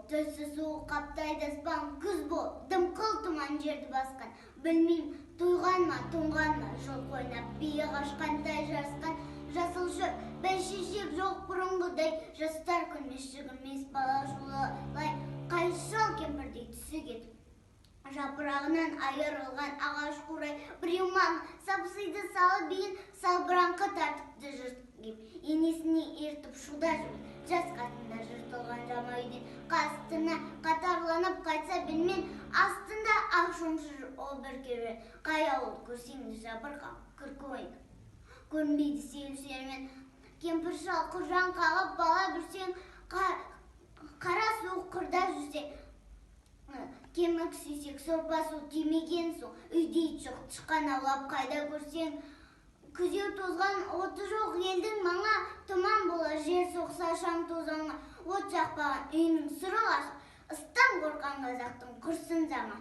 Түсі суық қаптайды аспан, күз болып, дымқыл тұман жерді басқан. Білмеймін, тойған ма, тоңған ма, жылқы ойнап, бие қашқан, тай жарысқан, жасыл шөп, бәйшешек жоқ бұрынғыдай, жастар күлмес, жүгірмес, бала шулай, қайсы шал кемпірдей түсі кетіп. Жапырағынан айырылған ағаш қурай, біреу маған сапсиды салып биін, салбыраңқы тартыпты жұрт киіп, енесіне ертіп шуда жүр, жас қатындар жыртылған жама үйден қастына қатарланып қайтса белмен, астында ақ шоңшы ол бір керуен. Қай ауыл көрсең де жабырқап, күлкі ойнап, көрінбейді сейіл сермен. Кемпір шал құржан қағып, бала бүрсең, қара суық қырда жүрсе, кемік сүйсек, сорпа су тимеген соң, үйде ит жоқ, тышқан аулап қайда көрсең, күзеу тозған оты жоқ елдің маңа, тұман бола жер соқса шаң тозаңа, от жақпаған үйінің сыры қашып, ыстан қорққан қазақтың құрсын заңы.